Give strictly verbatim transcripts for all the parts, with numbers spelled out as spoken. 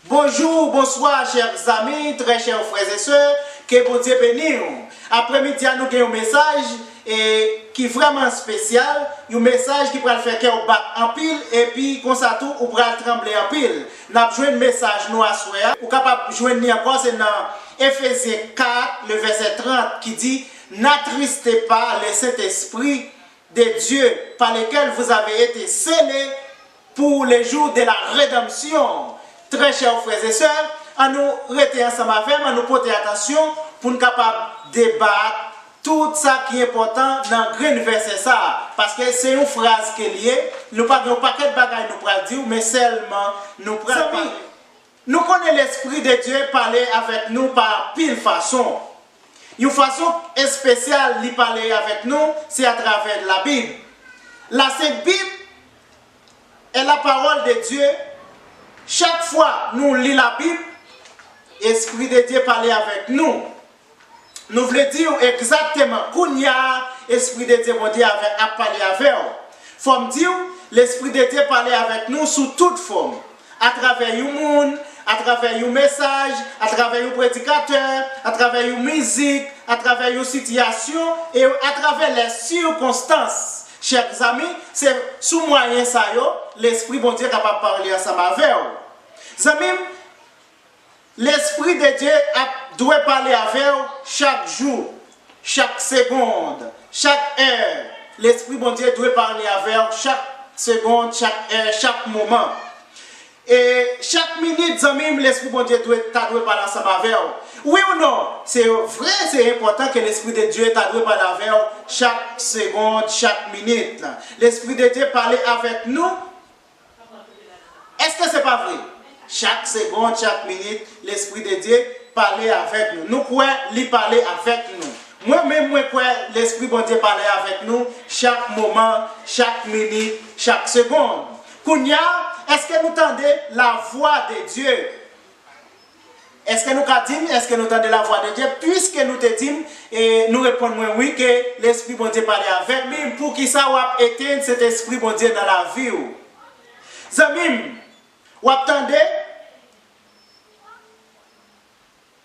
Bonjou, bonswa, chè zami, trè chè frè e sè, ke Bondye beni w. Apremidi a, nou gen yon mesaj e, ki vrèman espesyal, yon mesaj ki pral fè kè w bat anpil, epi konsa tou, ou pral tranble anpil. N ap jwenn mesaj nou aswè a. Ou kapab jwenn li ankò, se nan Efezyen kat, le vèsè trant, ki di, N'attristez pas le Saint-Esprit de Dieu, par lequel vous avez été scellés pour le jour de la rédemption. Trè chè frè e sè, ann nou rete ansanm avè m, ann nou pote atansyon pou n kapab debat tout sa ki enpòtan nan grenn vèsè sa a, paske se yon fraz ke l ye, nou pa gen yon pakèt bagay nou pral di w, men sèlman nou pral pale. Nou konnen Lespri de Dye pale avèk nou pa anpil fason. Yon fason espesyal li pale avèk nou, se atravè Labib. La Sent Bib est la parole de Dieu. Chak fwa nou li Labib, Espri de Dye pale avèk nou. Nou vle di w egzakteman kounye a Espri de Dye Bondye avè, ap pale avè w. Fò m di w, Lespri de Dye pale avèk nou sou tout fòm. Atravè yon moun, atravè yon mesaj, atravè yon predikatè, atravè yon mizik, atravè yon sitiyasyon e atravè lè sikonstans. Chè zami, se sou mwayen sa yo Lespri Bondye kapab pale ansanm avè w. Zanmi m, Lespri de Dye ap dwe pale avè w chak jou, chak segond, chak è. Lespri Bondye dwe pale avè w chak segond, chak è, chak moman. E chak minit, zanmi m, Lespri Bondye dwe, ta dwe pale ansanm avè w. Wi ou non? Se vre, se enpòtan ke Lespri de Dye ta dwe pale avè w chak segond, chak minit. Lespri de Dye pale avèk nou. Èske se pa vre? Chak segond, chak minit, Lespri de Dye pale avèk nou. Nou kwè li pale avèk nou. Mwen menm, mwen kwè Lespri Bondye pale avèk nou chak moman, chak minit, chak segond. Kounye a, èske nou tande lavwa de Dye? Èske nou ka di m, èske nou tande lavwa de Dye? Piske nou te di m, e nou reponn mwen wi, ke Lespri Bondye pale avèk m, poukisa w ap etenn Sentespri Bondye nan lavi w? Zanmi m, w ap tande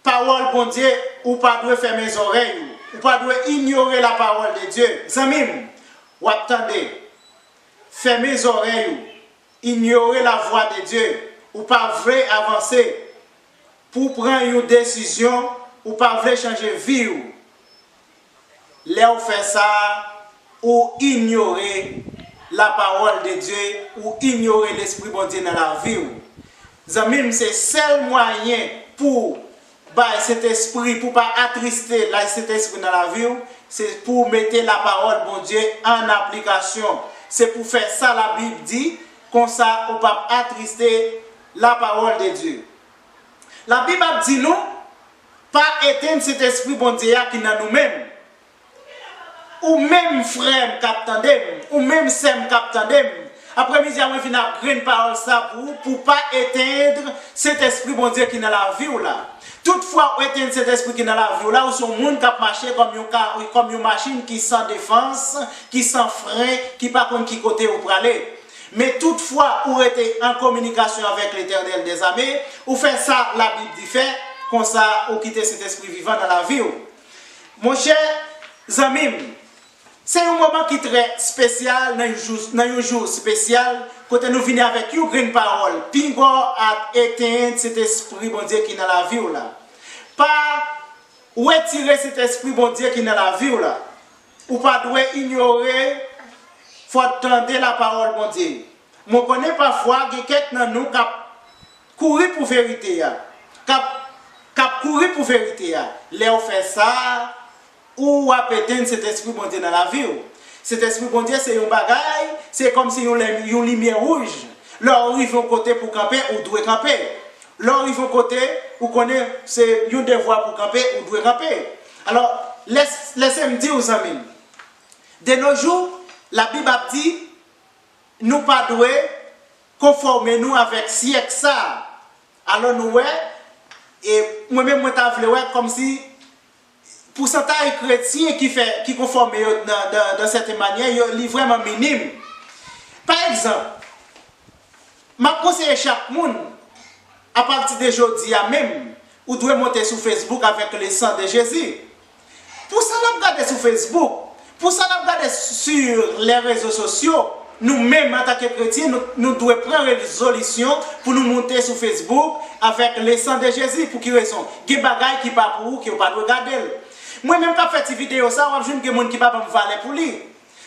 pawòl Bondye, ou pa dwe fèmen zòrèy ou. Ou pa dwe inyore la parole de Dieu. Zanmi m, w ap tande, fèmen zòrèy ou, inyore lavwa de Dye. Ou pa vle avanse pou w pran yon desizyon, ou pa vle chanje vi w. Lè w fè sa, ou inyore la parole de Dieu, ou inyore Lespri Bondye nan lavi w. Zanmi m, se sèl mwayen pou w bay Sentespri, pou w pa atriste la Sentespri nan lavi w, se pou w mete lapawòl Bondye an aplikasyon. Se pou w fè sa Labib di, konsa ou p ap atriste lapawòl de Dye. Labib ap di nou, pa etenn Sentespri Bondye a ki nan nou menm. Ou menm frè m k ap tande m, ou menm sè m k ap tande m, apremidi a mwen vin ap grenn pawòl sa pou ou, pou w pa etenn Sentespri Bondye ki nan lavi w la. Tout fwa ou etenn Sentespri ki nan lavi w la, ou se yon moun k ap mache kòm yon ka, kòm yon machin ki san defans, ki san fren, ki pa konn ki kote ou prale. Men tout fwa ou rete an kominikasyon avèk Letènèl dèzame, ou fè sa Labib di fè, konsa ou kite Sentespri vivan nan lavi w. Monchè, zanmi m, se yon moman ki trè espesyal nan yon jou, nan yon jou espesyal, kote nou vini avèk yon grenn pawòl, pinga w ap etenn Sentespri Bondye ki nan lavi w la. Pa retire Sentespri Bondye ki nan lavi w la. Ou pa dwe inyore, fò w tande lapawòl Bondye. Mwen konnen pafwa gen kèk nan nou k ap kouri pou verite a, k ap, k ap kouri pou verite a. Lè w fè sa, ou ap etenn Sentespri Bondye nan lavi w. Sentespri Bondye se yon bagay, se kòmsi yon lè, yon limyè wouj. Lè w rive yon kote pou w kanpe, ou dwe kanpe. Lè w rive yon kote, ou konnen se yon devwa pou w kanpe, ou dwe kanpe. Alò, lès, lese m di w, zanmi m, de nos jours, Labib ap di, nou pa dwe konfòme nou avèk syèk sa a. Alò, nou wè, e mwen menm, mwen ta vle wè kòmsi pousantay kretyen ki fè, ki konfòme yo nan, nan, nan sèten manyè, yo, li vrèman minim. Pa egzanp, m ap konseye chak moun, Apati de jodi a menm, ou dwe monte sou Facebook avèk le san de Jezi. Pou sa n ap gade sou Facebook, pou sa n ap gade sur les réseaux sociaux, nou menm antanke kretyen, nou, nou dwe pran rezolisyon pou nou monte sou Facebook avèk le san de Jezi. Pou ki rezon? Gen bagay ki pa pou ou ke w pa dwe gade l. Mwen menm k ap fè ti videyo sa, w ap jwenn gen moun ki pa ban m valè pou li.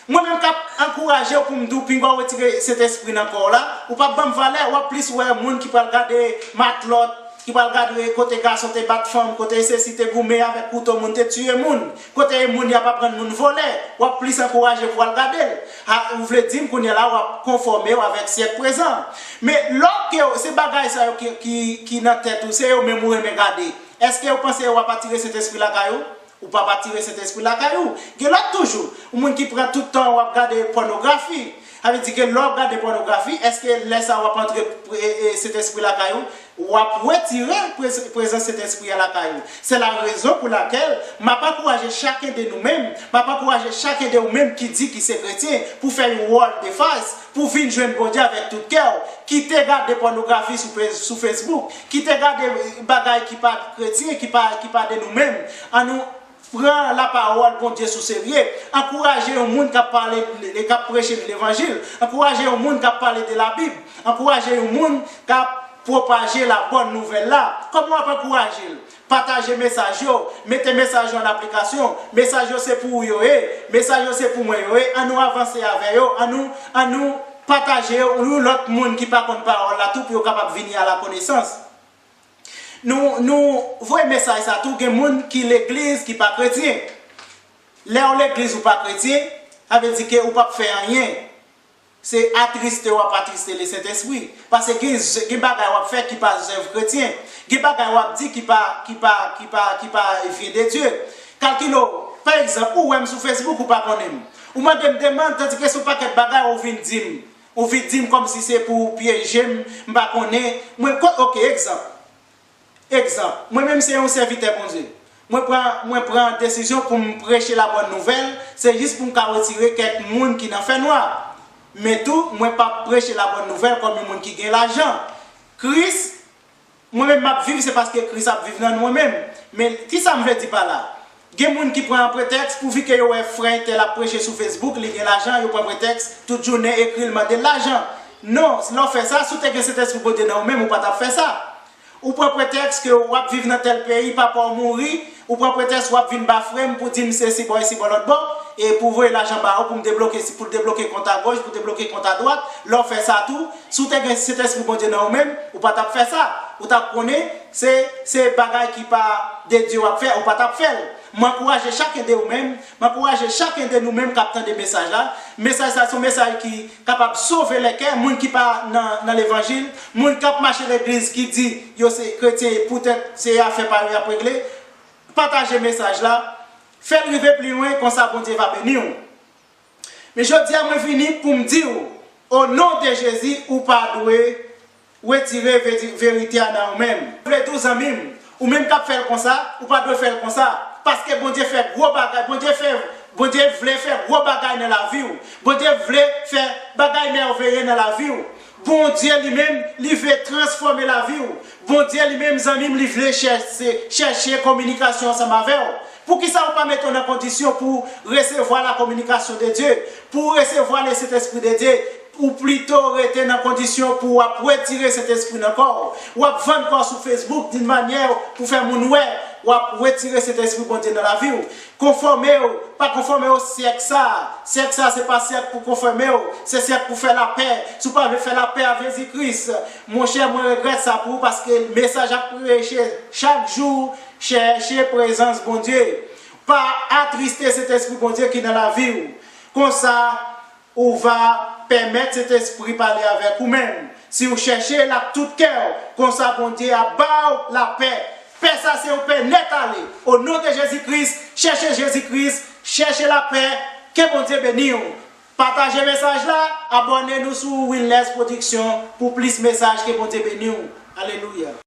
Mwen menm k ap ankouraje w pou m di w pinga w retire Sentespri nan kò w la, ou p ap ban m valè, w ap plis wè moun ki pral gade matlòt, ki pral gade kote gason te bat fanm, kote sesi te goumen avèk kouto, moun te tiye moun, kote moun y ap aprann moun vòlè, w ap plis ankouraje pou w al gade l. Ha, ou vle di m kounye a la w ap konfòme w avèk syèk prezan. Men lòske se bagay sa yo ki, ki, ki nan tèt ou, se yo menm ou renmen gade, èske ou panse yo ap atire Sentespri lakay ou? Ou p ap atire Sentespri lakay ou. Gen lòt toujou, yon moun ki pran tout tan w ap gade pònografi. Sa vle di ke lè w ap gade pònografi, èske lè sa w ap antre e, e, Sentespri lakay ou? W ap retire prez-, prezans Sentespri a lakay ou. Se la rezon pou lakèl m ap ankouraje chaken de nou menm, m ap ankouraje chaken de ou menm ki di ki se kretyen, pou fè yon wòl de fas, pou vin jwenn Bondye avèk tout kè w. Kite gade pònografi sou, sou Facebook. Kite gade bagay ki pa kretyen, ki pa, ki pa de nou menm. Annou pran lapawòl Bondye sou serye. Ankouraje yon moun k ap pale, k ap preche levanjil. Ankouraje yon moun k ap pale de Labib. Ankouraje yon moun k ap pwopaje la bòn nouvèl la. Kòman w ap ankouraje l? Pataje mesaj yo, mete mesaj yo an aplikasyon. Mesaj yo se pou ou yo ye, mesaj yo se pou mwen yo ye. Annou avanse avè yo, annou, annou pataje yo yon lòt moun ki pa konn pawòl la tou pou yo kapab vini a la konesans. Nou, nou voye mesaj sa tou, gen moun ki legliz, ki pa kretyen. Lè w legliz ou pa kretyen, sa vle di ke ou p ap fè anyen. Se atriste w ap atriste Lesentespri. Paske gen, gen bagay w ap fè ki pa zèv kretyen. Gen bagay w ap di ki pa, ki pa, ki pa, ki pa vyen de Dye. Kalkile w, pa egzanp, ou wè m sou Facebook, ou pa konnen m. Ou mande m demann, tandike se yon pakèt bagay ou vin di m. Ou vin di m kòmsi se pou pyeje m, m pa konnen. Mwen, ko-, oke, egzanp. Egzanp, mwen menm se yon sèvitè Bondye. Mwen pran, mwen pran desizyon pou m preche la bòn nouvèl, se jis pou m ka retire kèk moun ki nan fènwa. Men tou, mwen p ap preche la bòn nouvèl kòm yon moun ki gen lajan. Kris, mwen menm m ap viv, se paske Kris ap viv nan mwen menm. Men, kisa m vle di pa la? Gen moun ki pran pretèks, pouvi ke yo wè frè entèl ap preche sou Facebook, li gen lajan, yo pran pretèks, tout jounen ekri l, mande l lajan. Non, lè w fè sa, si w te gen Sentespri Bondye nan ou menm, ou pa t ap fè sa. Ou pran pretèks ke w ap viv nan tèl peyi, papa w mouri, ou pran pretèks w ap vin ba frè m pou di m se sibò e sibò lòt bò, e pou voye lajan ba ou pou m debloke, pou l debloke kont agòch, pou debloke kont adwat. Lè w fè sa tou, si w te gen Sentespri Bondye nan ou menm, ou pa t ap fè sa. Ou t ap konnen se, se bagay ki pa de Dye w ap fè, ou pa t ap fè l. M ankouraje chaken de ou menm, m ankouraje chaken de nou menm k ap tande mesaj la. Mesaj sa se yon mesaj ki kapab sove lè kè moun ki pa nan, nan levanjil, moun k ap mache legliz ki di yo se kretyen e poutèt se afè pa yo y ap regle. Pataje mesaj la, fè l rive pli lwen, konsa Bondye va beni w. Men jodi a mwen vini pou m di w, o non de Jezi, ou pa dwe retire ve-, verite a nan ou menm. Mwen vle di w zanmi m, ou menm k ap fè l konsa, ou pa dwe fè l konsa. Paske Bondye fè gwo bagay, Bondye fè, Bondye vle fè gwo bagay nan lavi w. Bondye vle fè bagay mèveye nan lavi w. Bondye li menm, li vle transfòme lavi w. Bondye li menm, zanmi m, li vle chèche, chèche kominikasyon ansanm avè w. Poukisa ou pa mete w nan kondisyon pou w resevwa la communication de Dieu, pou w resevwa le Saint-Esprit de Dieu, ou plito rete nan kondisyon pou w ap retire Sentespri nan kò w? W ap vann kò w sou Facebook d'une manière pou fè moun wè w ap retire Sentespri Bondye nan lavi w. Konfòme w, pa konfòme w syèk sa. Syèk sa se pa syèk pou konfòme w, se syèk pou fè lapè. Si w pa vle fè lapè avè Jezi Kris, monchè, mwen regrèt sa pou ou, paske mesaj ap preche chak jou, chèche prezans Bondye. Pa atriste Sentespri Bondye ki nan lavi w. Konsa, ou va pèmèt Sentespri pale avèk ou menm. Si w chèche l ak tout kè w, konsa Bondye ap ba w lapè. Pè sa se yon pè nèt ale. O non de Jezi Kris, chèche Jezi Kris, chèche lapè. Ke Bondye beni w. Pataje mesaj la, abòne nou sou Winless Production pou plis mesaj. Ke Bondye beni w. Alelouya.